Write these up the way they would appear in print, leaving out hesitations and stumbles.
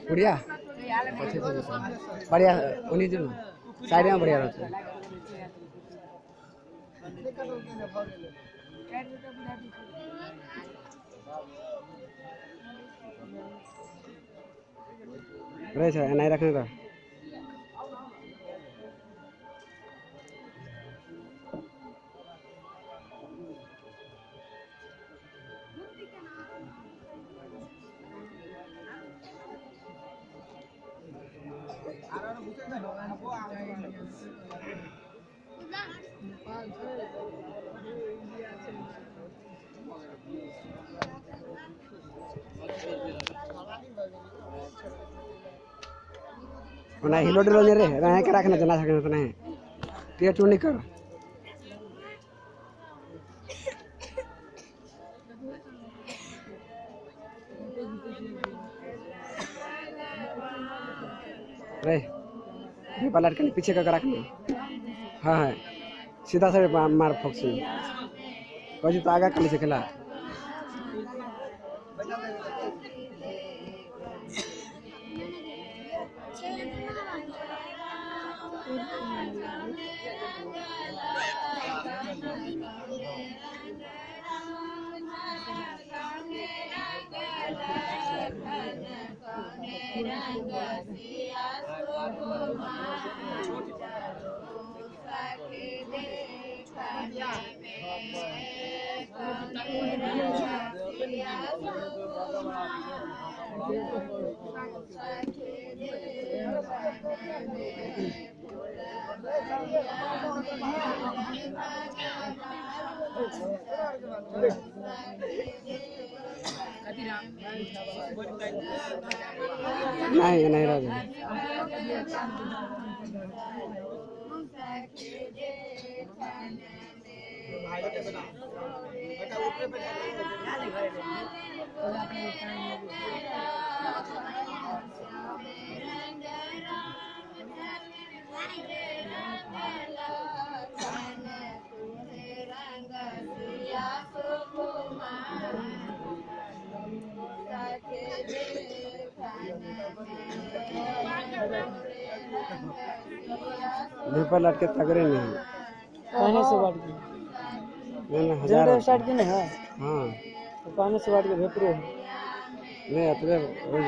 बढ़िया बढ़िया उन्हीं दिन साइड में बढ़िया रहता है। नहीं रखने का हिलो डुलो रे रहे के रखना जना सकना नहीं टिया चुनी कर रे ये पलट के पीछे का रखना। हाँ हाँ सीधा से मार फोक्सी कहीं तो आगा कल से खेला। नहीं नहीं राजा पेपर लटके तगड़े नहीं पानी से बांट के नहीं हजार स्टार्ट की नहीं है। हाँ तो पानी से बांट के भेपरो है नहीं अतबे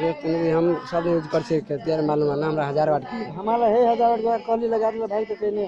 जो तनी हम सब यूज कर छे के मालूम है ना हमरा 1000 वाट के हमारा है 1000 वाट के कॉली लगा दिला भाई तो कहने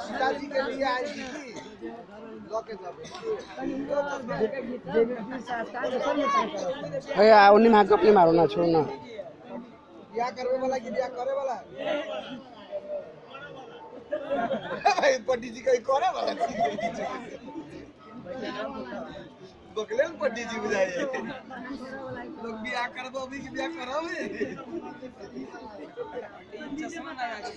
सीताजी के लिए आई थी लके जाबे। अरे ओनी में अपने मारो ना, छोड़ो ना। बियाह करवे वाला कि बियाह करे वाला? पंडित जी कहीं करे वाला बकले में पंडित जी बुझाइए लोग बियाह करबो अभी कि बियाह करबे। चश्मा लगा के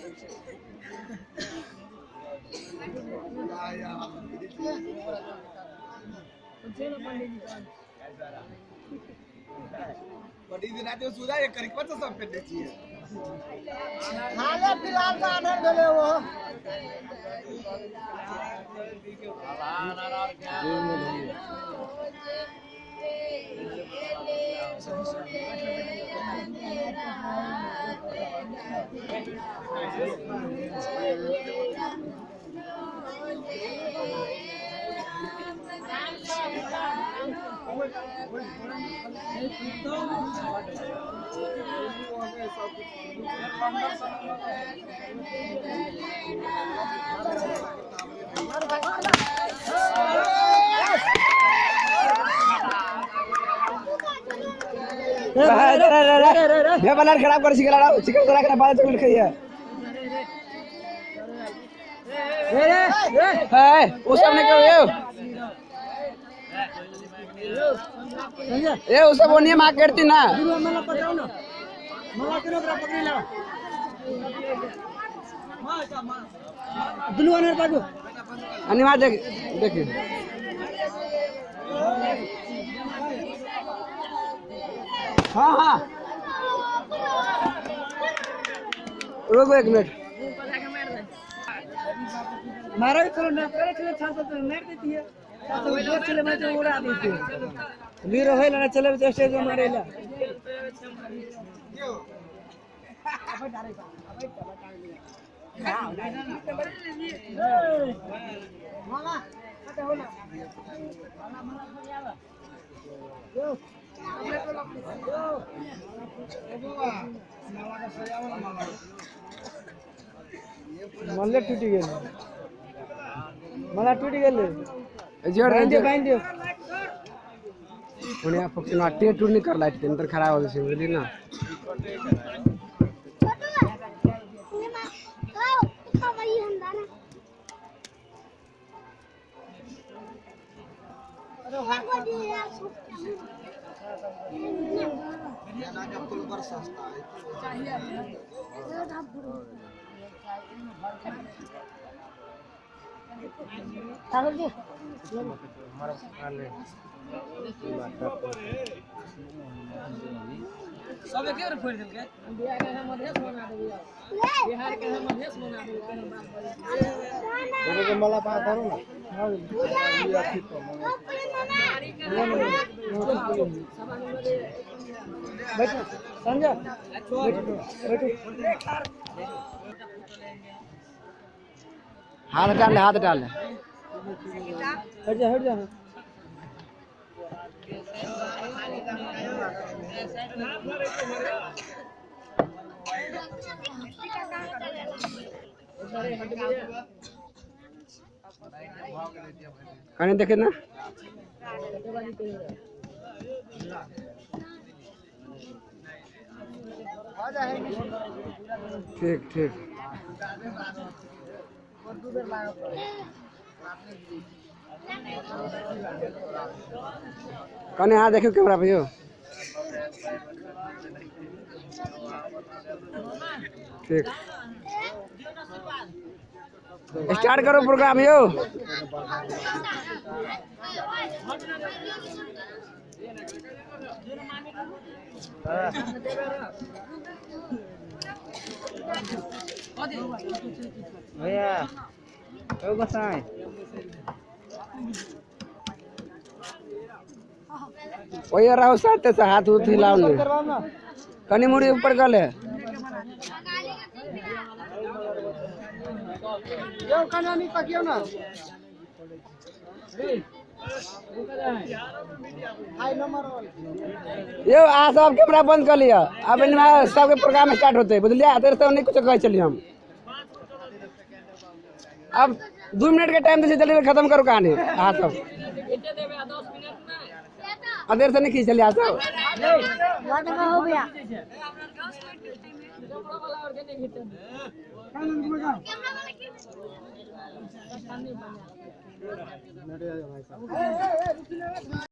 पंडित जी नाते सुधा ये करिकवा तो सब पे देखिए। हाले फिलहाल तो आनर भेले वो। खराब कर चिकन चला बाल चॉकलेट खाइए। वो सब नहीं करो ये वो सब ओनिए मार करती ना। मला पकड़ो ना, मला केनो ओकरा पकड़ी लाओ। दुनू अनर पागो अनिमा देख देखिए। हाँ हाँ रुको एक मिनट। मारा भी चलो ना करे चले छाछ तो मार देती है। तो चले मैं तो उड़ा देती है। वीर होय ना चले तो स्टेज में मारेला। मल्ले टूटी गेल, मला टूटी गेल। जोड़ दे बांध दे बढ़िया फंक्शन आ टेट टूट नहीं कर लाइट के अंदर खराब हो जैसे बुझली ना। सब एक और फोड़ देलकै। बिहार के हम मधेश बना देबै, बिहार के हम मधेश बना देबै। दोनों के मला पा करो ना। बैठो संजय, बैठो बैठो। हाथ डाल, हाथ डाल। हट जा हट जा। कहीं देखे ना। ठीक ठीक। कने हाँ देखियो कैमरा पे यो। ठीक स्टार्ट करो प्रोग्राम यो। भैया ओ बसाए वही रहो साथ से हाथ उठ हिलाओ नहीं। कनी मुड़ी ऊपर कर ले। यो कना नहीं तकियो ना। यो अहाँ सब कैमरा बंद कर लिअ, अब इनमे सबके प्रोग्राम स्टार्ट होते, बुझलियै? देर से नहीं कुछ कहै चलिए हम। अब 2 मिनट के टाइम दै, जल्दी खत्म करू कहानी अहाँ सब। अदेर से नहीं खींच चलिए अहाँ सब।